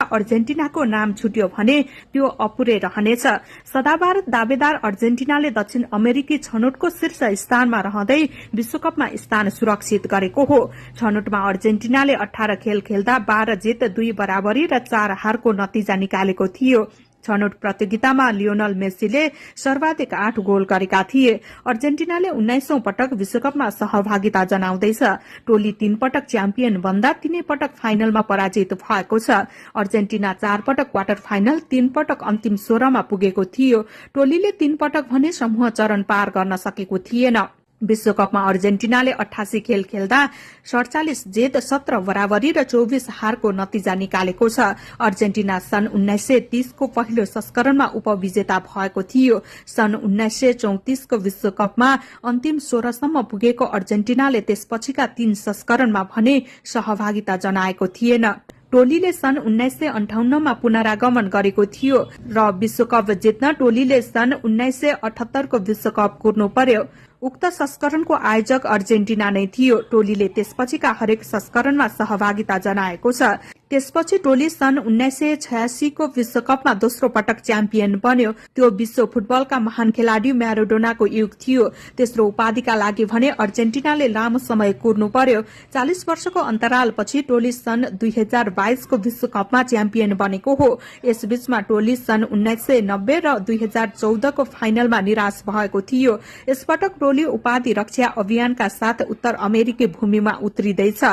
अर्जेन्टिनाको नाम छुट्यो भने त्यो अपुरै रहनेछ। सदाबहार दावेदार अर्जेन्टिनाले दक्षिण अमेरिकी छनौटको शीर्ष स्थानमा रहँदै विश्वकपमा स्थान सुरक्षित गरेको हो। छनौटमा अर्जेन्टिनाले 18 खेल खेल्दा 12 जित 2 बराबरी र 4 हारको नतिजा निकालेको थियो। छनौट प्रतियोगितामा लियोनल मेस्सीले सर्वाधिक 8 गोल गरेका थिए। अर्जेन्टिनाले 19औं पटक विश्वकपमा सहभागिता जनाउँदैछ। टोली 3 पटक च्याम्पियन बन्दा 3 पटक फाइनलमा पराजित भएको छ। अर्जेन्टिना 4 पटक क्वार्टर फाइनल, 3 पटक अन्तिम 16मा पुगेको थियो। टोलीले 3 पटक भने समूह चरण पार गर्न सकेको थिएन। विश्वकपमा अर्जेन्टिनाले 88 खेल खेल्दा 47 जित 17 बराबरी र 24 हारको नतिजा निकालेको छ। अर्जेन्टिना सन् 1930 को पहिलो संस्करणमा उपविजेता भएको थियो। सन् 1934 को विश्वकपमा अन्तिम 16 सम्म पुगेको अर्जेन्टिनाले त्यसपछिका 3 संस्करणमा भने सहभागिता जनाएको थिएन। टोलीले सन् 1958 मा पुनरागमन गरेको थियो र विश्वकप जित्न टोलीले सन् 1978 को विश्वकप कुर्नु पर्यो। उक्त संस्करणको आयोजक अर्जेन्टिना नै थियो। टोलीले त्यसपछिका हरेक संस्करणमा सहभागिता जनाएको छ। त्यसपछि टोली सन् 1986 को विश्वकपमा दोस्रो पटक च्याम्पियन बन्यो। त्यो विश्व फुटबलका महान खेलाडी म्याराडोनाको युग थियो। तेस्रो उपाधिका लागि भने अर्जेन्टिनाले लामो समय कुर्नु पर्यो। 40 वर्षको अन्तरालपछि टोली सन् 2022 को विश्वकपमा च्याम्पियन बनेको हो। यसबीचमा टोली सन् 1990 र 2014 को फाइनलमा निराश भएको थियो। यसपटक टोली उपाधि रक्षा अभियानका साथ उत्तर अमेरिकी भूमिमा उत्रिँदैछ।